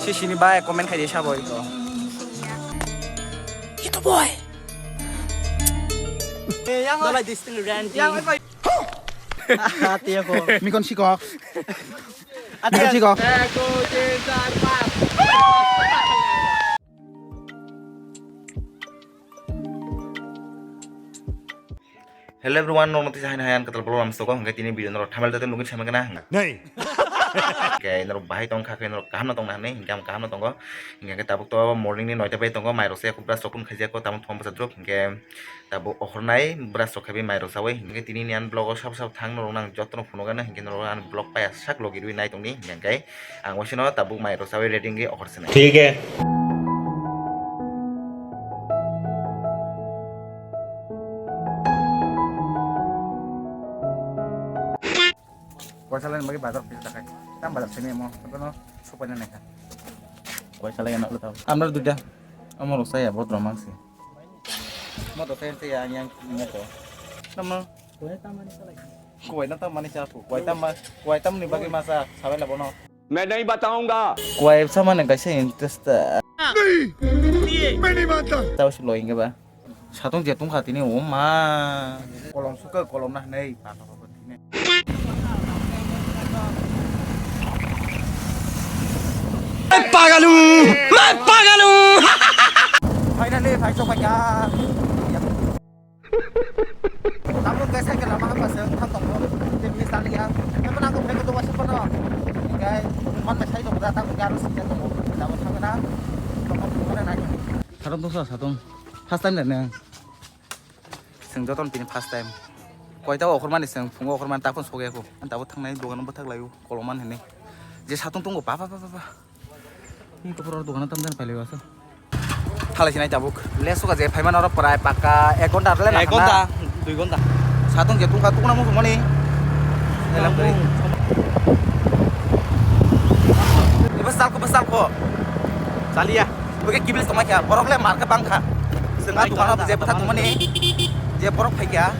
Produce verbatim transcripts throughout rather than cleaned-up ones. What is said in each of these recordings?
Sini bai comment khai di sabo ito. Ito boy. Yang Dolai distil ranting. Yang apa? Hati aku. Mikon sikok. Hati Mikon sikok. Hello everyone, norok tisa haino hayan katal bolo lamsoko hingke tini video norok thamel tate nugin sama kena hingke. Nei. Hingke norok bahai tong kha khe norok kaham no tong na hwnwi hingke ang kaham no tongo. Hingke tabuk to morning ni noita bai tongo, mai rok se brush rok phano khaijak ko, tamo thoma bwsa drop hingke tabuk ohornai brush rok khaiwi mai rok sawi hingke tini ni an vlog o sabo sabo thang norok nang joto no phunukgano hingke norok an vlog paya sak logi rwi nai tongdi hingke. Ang waisano tabuk mai rok sawi ready wngwi ohor sinai. Thik hai. Koisa lai bagwi bazar pisa takai. Tam bazar simi mo, kono supai na naikha. Koisa lai na ulo tau. Amra duda. Amar usai ya bot romang si. Mo to sen se ya yang mo to. Tamo. Kuwai na tam mani cha ku. Kuwai tam ma, kuwai tam ni bagwi masa sabai la bono. मैं नहीं बताऊंगा। Kuwai sama ni kaisa interest ta. नहीं, मैं नहीं मानता। Tau si lo inge ba. Satung je tungkha tini o ma. Kolom suka kolom na nei. मैं पागल हूँ, मैं पागल हूँ। Finally, phai sok ya. Tabuk khe cycle lama hapha se wngthang tongo. Tei bini chaliya. Tei bono ang phai koto waisa phano. Hingke man bai sai tongo da, tabuk khe aro sijak tongo. Tabuk thangna. Tongo, tongo, nai. Satung tongsa, satung. First time da nang. Chwng jotono tini first time. Koita okhormani chwng phungo okhormani taphano sogya kho. Ang tabuk thangnai dogano bwthak laio, kolom man hinwi. Je satung tongo, ba, ba, ba, ba, ba. Ni kopor oro dogano tamjani pailai waso. Halai sinai tabuk. Le suka je phaimani oro prai pakka ek ghonta le Ek ghonta, dui ghonta. Satung je tungkha tukuna muchung mani. Elam kari. Ibo salko, ibo salko. Chaliya. Oke kibil tongma kya. Borok le marka bangkha. Sengha dukano je bwtha tongmani. Je borok phaikya.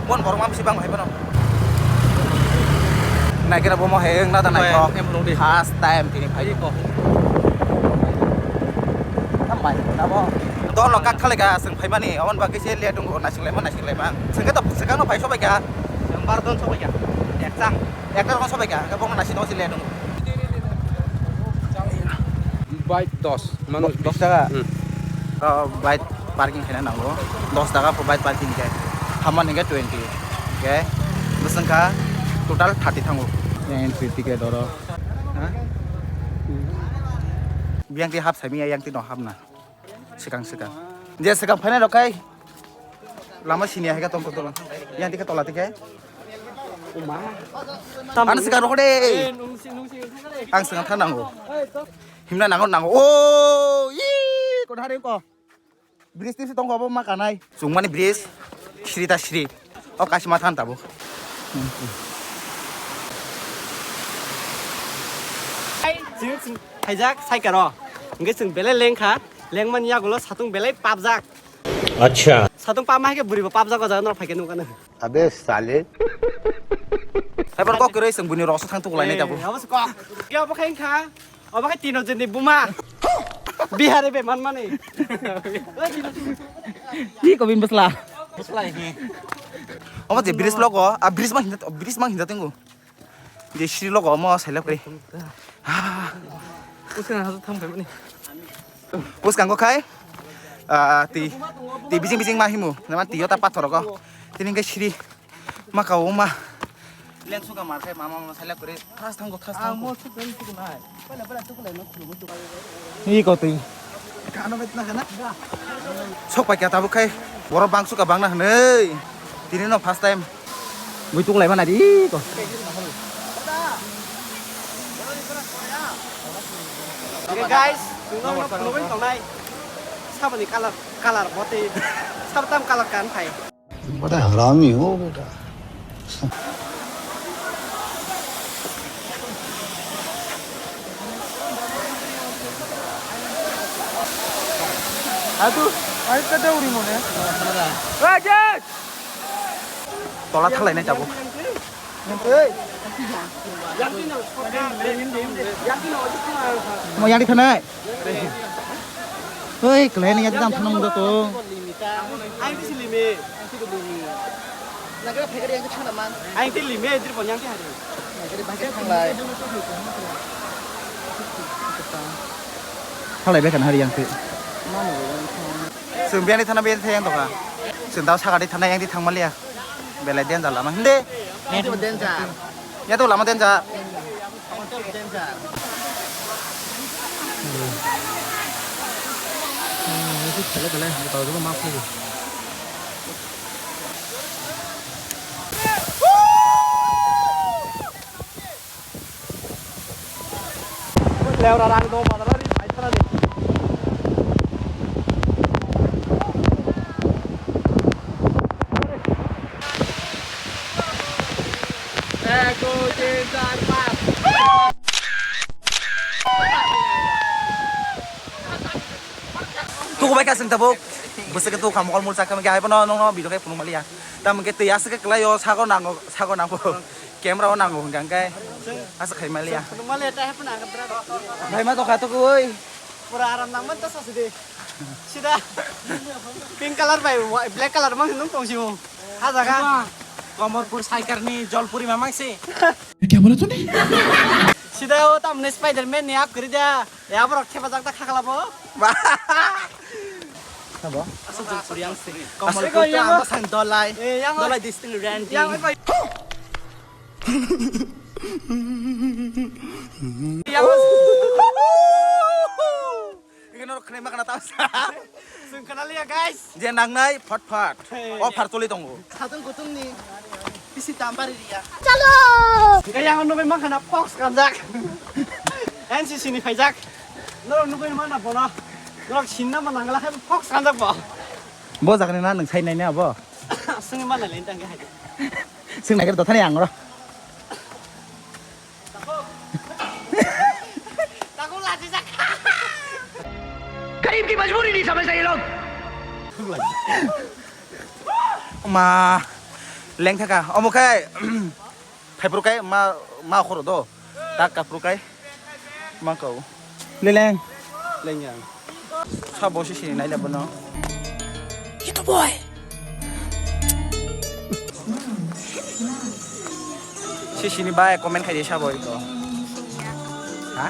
Bon borok ma bisi bang hai bono. Naikhe bomo he wngna da naikhe. Em, em, em, em. First time tini phai. Iko. Tambai, tabo. Dolo kak thalega seng phaimani, aboni bagwi se le tongo, naising laima, naising laima. Sengke to swkangno phai sobai kha. Seng bar don sobai kha. Ekta. Ekta rok sobai kha, hingke bono naising tongo se le tongo. Bike dos, manuj dos taka. Hmm. O bike parking khaina nango. Dos taka po bike parking khe. Haman hingke twenty. Khe bwswng kha total thirty thango. Entry ticket oro. Ha? Biyang twi hap saimanya, yang twi no hapna. Swkang, swkang. Je swkang phainai rok kai. Lama sini hai ka tong kotor. Yang tika tola tika. Ano swkang rok de. Ang swkang thang nango. Himna nango, nango. O, i, ko hari ko. Bridge tip si tong ko bo ma kanai. Chungmani bridge. Sri ta sri. O kaisa ma than tabuk. Ai, chwng, chwng phaijak cycle o. Hingke chwng belai lengkha, lengmani yagulo satung belai papjak. Acha. Satung papma hai khe bwrwi bo papjak o jaga norok phaikhe nukha nw. Abe sale. Hai bor kok kwrwi chwng buini roksa thang tuklainai tabuk. Abo se kok. Ke abo khe wngkha. Obo khe tino jini buma. Bihari be man mani. Ni ko bin bwsla. Bwsla hi. Omo je bridge logo, a bridge ma hinda, bridge ma hinda tingo. Je sri logo omo selek kri. Uskan hasu tham kai mani. Uskan go khai. Ah, ti, ti bijing bijing ma himu. Nama ti yota pathor go. Tini ke sri. Ma ka o ma. Leng suka mar khai mama mama selek kri. Thas thango, thas thango. Amo suk ben suk nai. Bala bala suk lai no khulu suk. Ni ko twi. Kano bet na kana. Sok pai kya tabuk khai. Borok bang suka bang na hwnwi. Tini no first time. Bui tuk lai mana di ko. Okay guys, chwng no khulu bai tongnai. Saboni color, color bote. Sabtam color kan phai. बड़ा हरामी हो बेटा। Atu, ai ka dauri mone. Rajesh! Tola thalai nai tabuk. Ei. Mo yang di thanai. Oi, kelain yang jam thanai muda tu. Ang ti limi, ang ti limi. Nagra phai gari yang ti thana man. Ang ti limi, dir pon yang ti hari. Nagra phai gari thanglai. Halai bai kan hari yang ti. Mana yang ti? Sung biani thana biani thayang toka. Sung dao sagadi thana yang ti thangmaliya. Belai danger lama. Hindi. Itu danger. Ya tu lama danger. Itu danger. Leura rang do madara ri paithara de. Tuku bai kasing tabuk. Bwswk tuku kha mokol mul chakha mangkhe hai bono nokno video khe phunuk maliya. Tamo khe twi aswk khe kwlaio sago nango sago nango. Camera o nango hwnkha hwnkhe aswk khai maliya. Phunuk maliya ta hai phunuk ang khe bwrang. Bhai ma tokha tuku oi. Pura aram nangman ta sasi de. Sida pink color bai wa-, black color mang nung tong simo. Ha jaga. Komorpur Saikarni Jolpuri mamang si. Kya bola tune? Sida o tamne Spider-Man ni ap kri da. Ya borok thepajak ta khakla bo. Sabo? Aswk Jolpuri yang si. Komorpur to ang bwsang Dolai. Eh, yang Dolai district Randy. Yang Ikheno khwnai ma khna tamsa. Chwng khna liya, guys. Je nangnai, phot phot. Hey. Offer choli tongo. Satung kutung ni. Bisi dam bari riya. Chalo! Kaya ang nugui ma khna fox kanjak. N C C ni phaijak. Norok nugui ma na bono. Norok sinna ma nangla khai fox kanjak bo. Bo jagani na nwng sai nai ne abo? Sungui ma nai le tang hai. Sung nai khe dothani ang ro. गरीब की मजबूरी नहीं समझते ये लोग। Ma lengthaka omo khe phaiphuru kai ma ma khoro do tak kaphuru kai ma kau leleng lengyang. Sabo si sini naile bono. Ito boy. Si sini bai comment khai di sabo ito. Ha?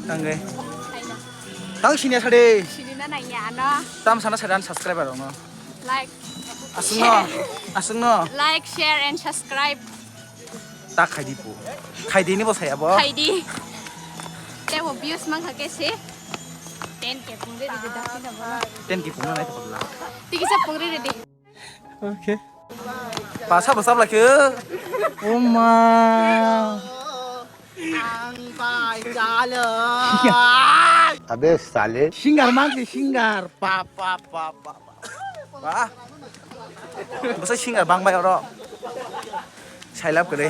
Tangge. Tang sini sade. Sini na nang ya ano. Tam sana sadan subscriber no. Like. Asungno. Asungno. Like, share and subscribe. Ta khaidi pu. Khaidi ni bo saya bo. Khaidi. Te bo views mang kha ke se. Ten K pung re di da pina bo. Ten K pung na nai to la. Tiki sa pung re di. Okay. Pa sa bo sab la ke. Oh ma. Ang pai jalo. Abe sale. Singer mang di singer. Pa pa pa pa. Wah. Bwsai singer bang bai oro. Sailap kwrwi.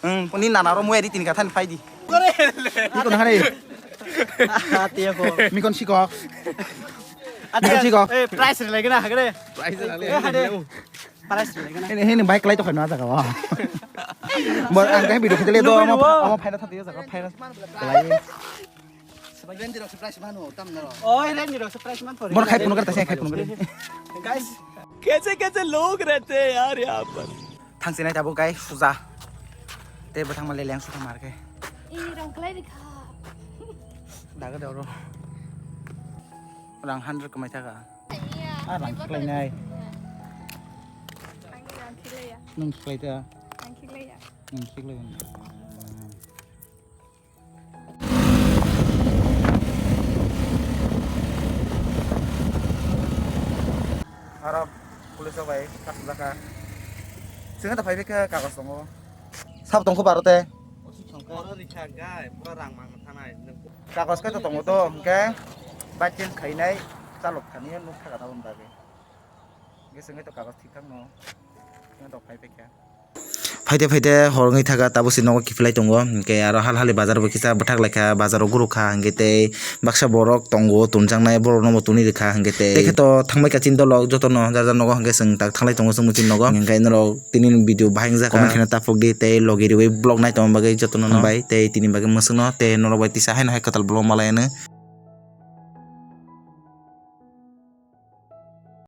Hmm, puni nana ro muya di tini kathan phai di. Ni kono hari. Ati ako. Mi kon sikok. Ati ako. Eh, price rwlai gana hagre. Price rwlai. Eh, hade. Price rwlai gana. Ini ini bike lai to khana jaga wa. Bor ang kai video khitele do. Omo phaina thati jaga phaina. Rendi rok surprise mano tam naro. Oi, rendi rok surprise man pori. Mon khai phone kar ta khai phone kar. Guys, kaise kaise log rehte hain yaar yahan par? Thang sinai tabuk guys suja. Te bathang male leng suka mar ke. Ih, rang klai rikha. Daga doro. Rang hundred kamai thaka. Ah, rang klai nai. Ang rang klai ya. Nung klai ta. Ang klai ya. Nung klai. Aro police rok bai kasijak kha. Chwng ta phai kha kagoj tongo. Sabo tongkho baro te. Oro rikha gai, pura rang mang thanai. Kagoj khe to tongo to, hwnkhe bike change khainai chalok thani nuk thaka taboni bagwi. Hwnkhe chwng to kagoj thik thang no. Chwng to phai kha. Phaite phaite hor wngwi thaka, tabuk se nogo kiphilai tongo. Hinkhe aro hal hali bazar bo kisa bwthak laikha, bazar o gurukha, hinkhe tei baksa borok tongo tonjaknai, borok no bo tuni rwkha, hinkhe tei, tei khe to thangbai kha chini dolok jotono jar jar nogo, hinkhe chwng tak thanglai tongo chwng chini nogo. Hinkhe norok tini video bahai wngjakha, comment khe tapuk di, tei logi riwi vlog nai tongma bagwi jotono hambai, tei tini bagwi mwswkno tei norok bai tisa haino hai kwtal vlog malai anw.